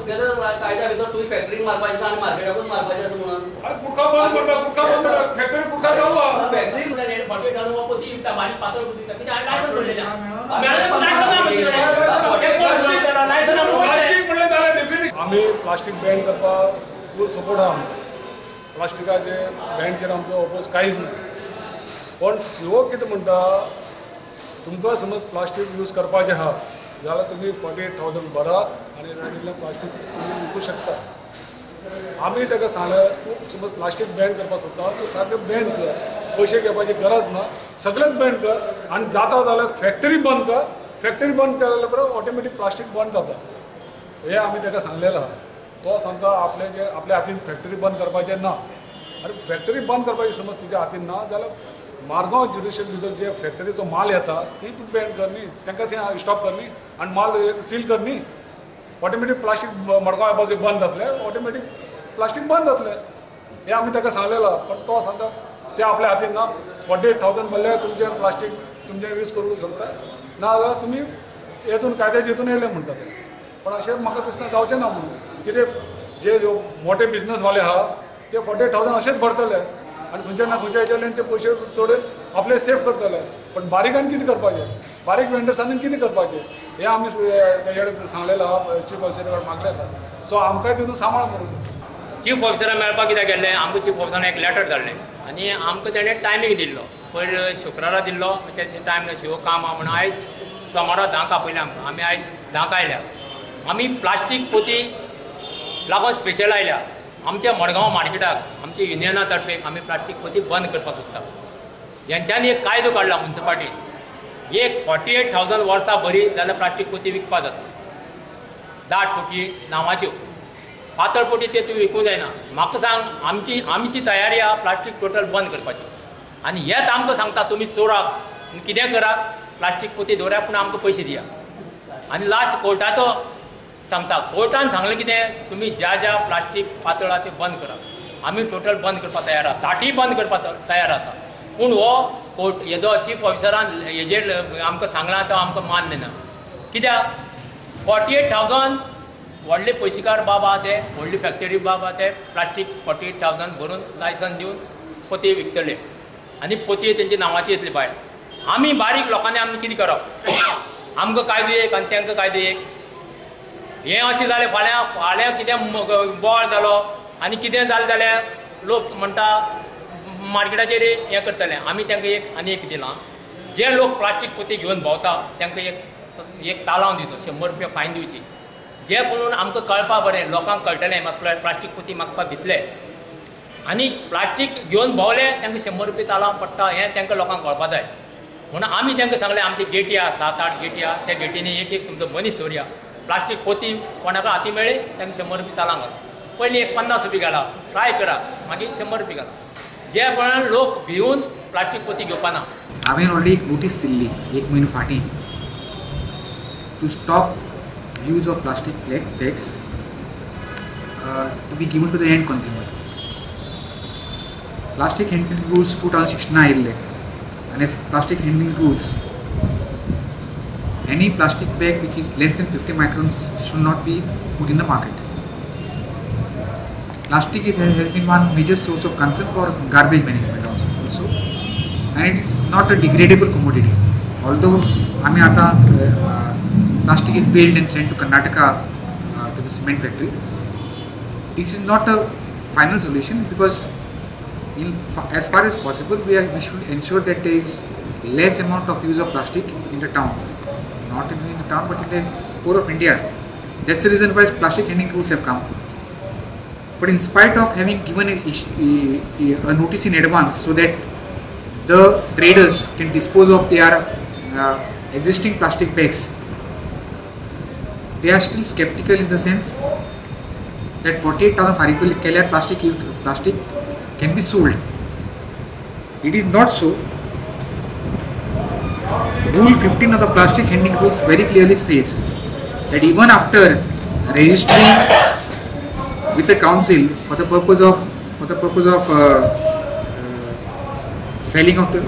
तुगेले कायद्या भितर तुवें फॅक्टरीक मारपाचें ना आनी मार्केटाकूच मारपाचें आसा म्हणून. अरे पुरखा बंद करता, पुरखा बंद करता, फॅक्टरी पुरखा चालू आहा. फॅक्टरी 48,000 पोती विकता, बारीक पातळ पोती विकता. कितें लायसन पडलेलें प्लास्टीक म्हणलें जाल्यार डेफिनेशन आमी प्लास्टीक बॅन करपाक फूल सपोर्ट आहा आमकां. प्लास्टिकाचे बॅनचेर आमचो अपोज कांयच ना. पण सीओ कितें म्हणटा, तुमकां समज प्लास्टीक यूज करपाचें आहा जाल्यार तुमी 48,000 भरात आनी सायडींतल्यान प्लास्टीक तुमी विकूं शकता. आमी ताका सांगलें तूं समज प्लास्टीक बॅन करपाक सोदता तूं सारकें बॅन कर, पयशे घेवपाची गरज ना, सगळेंच बॅन कर आनी जाता जाल्यार फॅक्टरी बंद कर. फॅक्टरी बंद केल्या बरोबर ऑटोमॅटीक प्लास्टीक बंद जाता. हें आमी ताका सांगलेलें आहा. तो सांगता आपले जे आपल्या हातीन फॅक्टरी बंद करपाचें ना. आनी फॅक्टरी बंद करपाची समज तुज्या हातीन ना जाल्यार मारगांव ज्युडिशियल भितर जे फॅक्टरीचो माल येता ती तूं बॅन कर न्ही, तांकां थंय स्टॉप कर न्ही आनी माल सील कर न्ही. ऑटोमॅटीक प्लास्टीक मडगांव येवपाचें बंद जातलें, ऑटोमॅटीक प्लास्टीक बंद जातलें. हें आमी ताका सांगलेलां. पण तो सांगता तें आपल्या हातीन ना. 48,000 म्हणल्यार तुमचें प्लास्टीक तुमचें यूज करूंक शकता, ना जाल्यार तुमी हेतून कायद्याचे हितून येयले म्हणटा ते. पण अशें म्हाका दिसना जावचें ना म्हणून. कितें जे मोठे बिजनसवाले आहा ते 48,000 अशेंच भरतले आनी खंयच्या ना खंयच्या हेच्यान ते पयशे चड आपले सेफ करतले. पण बारीकान कितें करपाचें, बारीक वेंडर्सांनी कितें करपाचें हें आमी तेजे कडेन सांगलेलें आहा, चीफ ऑफिसरा कडेन मागलें आसा. सो आमकांय तितून सांबाळ करूं. चीफ ऑफिसरा मेळपाक कित्याक गेल्लें, आमकां चीफ ऑफिसरान एक लेटर धाडलें आनी आमकां तेणें टायमींग दिल्लो, पयर शुक्रारा दिल्लो, तें टायम नाशिल्लो काम आहा म्हणून आयज सोमारा 10 आपयलें आमकां. आमी आयज 10 आयल्या. आमी प्लास्टीक पोती लागून स्पेशल आयल्या. आमच्या मडगांव मार्केटाक आमच्या युनियना तर्फे आमी प्लास्टीक पोती बंद करपाक सोदता. हेंच्यांनी एक कायदो काडला मुन्सिपाल्टीन, एक 48,000 वर्सां बरी जाल्यार प्लास्टीक पोती विकपाक जाता, दाट पोती नांवाच्यो, पातळ पोती ते तूं विकूंक जायना. म्हाका सांग, आमची आमची तयारी आहा प्लास्टीक टोटल बंद करपाची. आनी हेच आमकां सांगता तुमी चोराक कितें करात, प्लास्टीक पोती दवरात पूण आमकां पयशे दिया. आनी लास्ट कोर्टाचो सांगता, कोर्टान सांगलें कितें, तुमी ज्या ज्या प्लास्टीक पातळ आहा तें बंद करात. आमी टोटल बंद करपाक तयार आहा, दाटी बंद करपाक तयार आसा. पूण हो कोर्ट हेजो चीफ ऑफिसरान हेजेर आमकां सांगलां तो आमकां मान्य ना. कित्याक 48,000 व्हडले पयशेकार बाब आहा ते, व्हडली फॅक्टरी बाब आहा ते प्लास्टीक 48,000 भरून लायसन दिवन पोती विकतले आनी पोती तेंच्या नांवाची येतली भायर. आमी बारीक लोकांनी आमी कितें करप, आमकां कायदो एक आनी तांकां कायदो एक. हें अशें जालें फाल्यां फाल्यां कितें बोवाळ जालो आनी कितें जालें जाल्यार लोक म्हणटा मार्केटाचेर हें करतले. आमी तांकां एक आनी एक दिलां, जे लोक प्लास्टीक पोती घेवन भोंवता तांकां एक एक तालांव दिवचो, 100 रुपया फायन दिवची, जे पळोवन आमकां कळपा बरें, लोकांक कळटलें प्लास्टीक पोती मागपाक भितले आनी प्लास्टीक घेवन भोंवले तांकां 100 रुपया तालांव पडटा हें तांकां लोकांक कळपा जाय. म्हणून आमी तांकां सांगलें आमची गेटी आहा, 7-8 गेटी आहा, त्या गेटींनी एक एक तुमचो मनीस दवरया, प्लास्टीक पोती कोणाक हाती मेळ्ळी तांकां 100 रुपया तालांव घाला. पयलीं एक 50 रुपया घाला, ट्राय करा, मागीर 100 रुपया घाला, जे प्रमाण लोक भिवन प्लास्टीक पोती घेवपा ना. हांवें ऑलरेडी एक नोटीस दिल्ली एक म्हयनो फाटीं to stop use of plastic bags to be given to the end consumer. Plastic handling rules 2016 आयिल्ले आनी plastic handling rules any plastic bag which is less than 50 microns should not be put in the market. Plastic has been one major source of concern for garbage management also, and it is not a degradable commodity. Although आमी आतां plastic is baled and sent to Karnataka to the cement factory. This is not a final solution because as far as possible we should ensure that there is less amount of use of plastic in the town, not only in the town but in the whole of India. That's the reason why plastic handling rules have come. But in spite of having given a notice in advance so that the traders can dispose of their existing plastic bags, they are still skeptical in the sense that 48,000 फारीक केल्यार plastic can be sold. It is not so. Rule 15 of the plastic handling rules very clearly says that even after registering with the council for the purpose of selling of the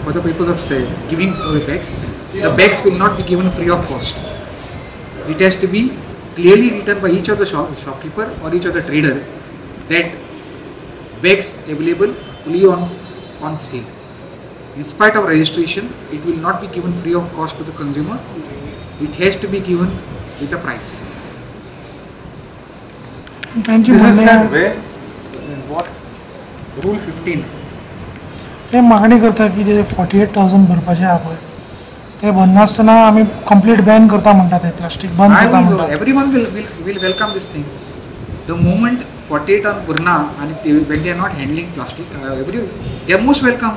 for the purpose of giving bags, the bags will not be given free of cost. It has to be clearly written by each of the shopkeeper or each of the trader that bags available only on sale. In spite of registration, it will not be given free of cost to the consumer. It has to be given with a price. तांची This is म्हणणें said where? In what? Rule 15. ते मागणी करता की जे 48,000 भरपाचे आहा पळय ते भरनासतना आमी कंप्लीट बॅन करता म्हणटा, ते प्लास्टीक बंद I करता will, म्हणटा. Everyone will welcome this thing. The moment 48 on भरना and they, when they are not handling plastic, they are most welcome.